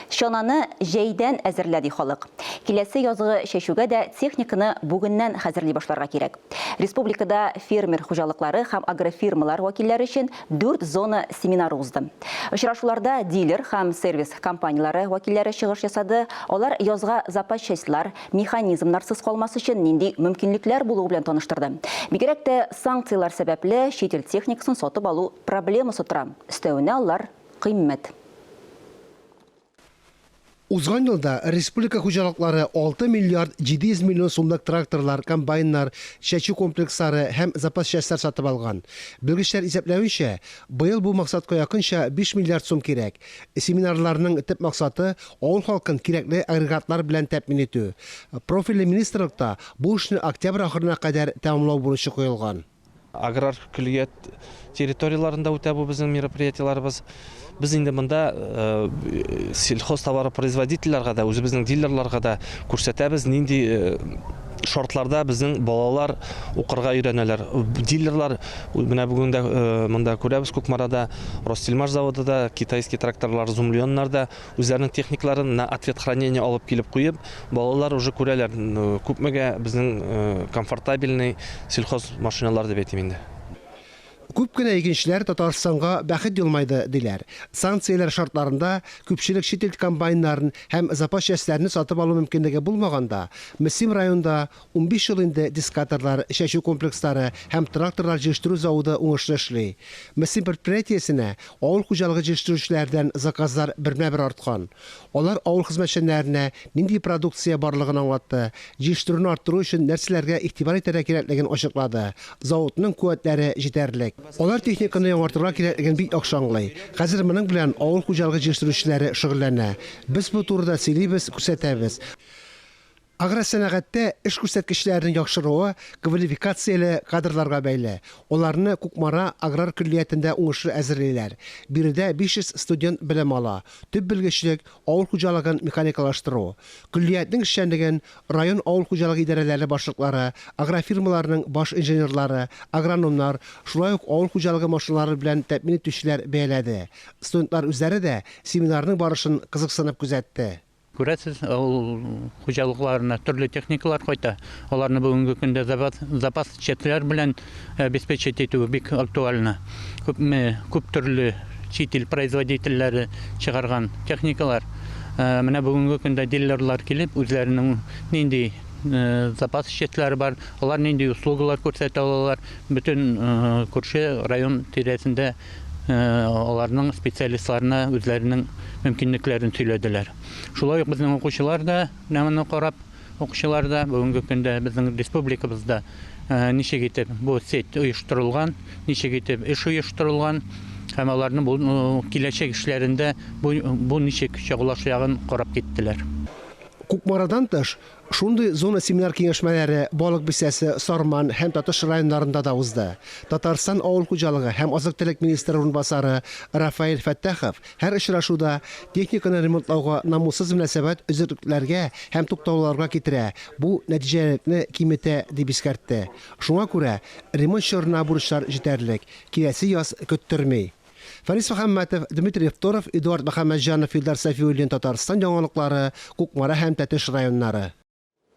Чананы җәйдән әзерлә, ди халык. Киләсе язгы чәчүгә дә техниканы бүгеннән хәзерли башларга кирәк. Республикада фермер хуҗалыклары һәм агрофирмалар вәкилләре өчен дүрт зона семинары узды. Очрашуларда дилер һәм сервис компанияләре вәкилләре чыгыш ясады. Алар язга запас частьлар, механизмнарсыз калмас өчен нинди мөмкинлекләр булуы белән таныштырды. Бигрәк тә санкцияләр сәбәпле чит ил техникасын сатып алу проблемасы тора. Өстәвенә алар кыйммәт. Узган елда республика хуҗалыклары 6 миллиард 700 миллион сумлык тракторлар, комбайннар, чәчү комплекслары һәм запас частьлар сатып алган. Белгечләр исәпләвенчә, быел бу максатка якынча 5 миллиард сум кирәк. Семинарларның төп максаты, авыл халкын кирәкле агрегатлар белән тәэмин итү. Профильле министрлыкта бу эшне октябрь ахырына кадәр тәмамлау бурычы куелган. Аграр көллият территорияләрендә үтә бу безнең мероприятиеләребез. Без инде монда э, сельхозтоваропроизводительләргә дә, үзебезнең дилерларга да күрсәтәбез, нинди э, шартларда безнең балалар укырга өйрәнәләр. Дилерлар менә бүген дә э, монда күрәбез Кукмарада Ростельмаш заводы да, китайский тракторлар, Зумлионнар да үзләренең техникаларын на ответ хранения алып килеп куеп, балалар уже күрәләр, күпмегә безнең э, комфортабельный сельхоз машиналар дип әйтим инде. Күп кенә игенчеләр Татарстанга бәхет елмайды, диләр. Санкцияләр шартларында күпчелек чит ил комбайннарын һәм запас частьләрне сатып алу мөмкинлеге булмаганда, Мөслим районында 15 ел инде дискаторлар, чәчү комплекслары һәм тракторлар җитештерү заводы уңышлы эшли. Мөслим предприятиесенә авыл хуҗалыгы җитештерүчеләрдән заказлар бермә-бер арткан. Алар авыл хезмәтчәннәренә нинди продукция барлыгын аңлатты, җитештерүне арттыру өчен нәрсәләргә игътибар итәргә кирәклеген ачыклады. Заводның куәтләре җитәрлек. Алар техниканы яңартырга кирәклеген бик яхшы аңлый. Хәзер моның белән авыл хуҗалыгы җитештерүчеләре шөгыльләнә. Без бу турыда сөйлибез, күрсәтәбез. Агросәнәгатьтә эш күрсәткечләренең яхшыруы квалификацияле кадрларга бәйле. Аларны Кукмара аграр көллиятендә уңышлы әзерлиләр. Биредә 500 студент белем ала. Төп белгечлек, авыл хуҗалыгын механикалаштыру. Көллиятнең эшчәнлеген район авыл хуҗалыгы идарәләре башлыклары, агрофирмаларның баш инженерлары, агрономнар, шулай ук авыл хуҗалыгы машиналары белән тәэмин итүчеләр бәяләде. Студентлар үзләре дә семинарның барышын кызыксынып күзәтте. Күрәсез, авыл хуҗалыкларына төрле техникалар кайта. Аларны бүгенге көндә запас, запас частьләр белән обеспечить итү бик актуально. Күпме, күп төрле чит ил производительләре чыгарган техникалар. Э, менә бүгенге көндә дилерлар килеп, үзләренең нинди э, запас частьләре бар, алар нинди услугалар күрсәтә алалар, бөтен э, күрше район тирәсендә аларның специалистларына үзләренең мөмкинлекләрен сөйләделәр. Шулай ук безнең укучылар да менә моны карап, укучылар да бүгенге көндә безнең республикабызда ничек итеп бу сеть оештырылган, ничек итеп эш оештырылган һәм аларның бу киләчәк эшләрендә бу, бу ничек чагылашаягын карап киттеләр. Кукмарадан тыш, Шундый зона семинар-киңәшмәләре Балык Бистәсе, Сарман һәм Татыш районнарында да узды. Татарстан авыл хуҗалыгы һәм азык-төлек министры урынбасары Рафаэль Фәттахов һәр очрашуда техниканы ремонтлауга намуссыз мөнәсәбәт өзеклекләргә һәм туктауларга китерә, бу нәтиҗәлелекне киметә, дип искәртте. Шуңа күрә ремонт чорына бурычлар җитәрлек, киләсе яз көттерми. Фәнис Мөхәммәтов, Дмитрий Второв, Эдуард Мөхәммәтҗанов, Илдар Сафиуллин, Татарстан яңалыклары, Кукмара һәм Тәтеш районнары.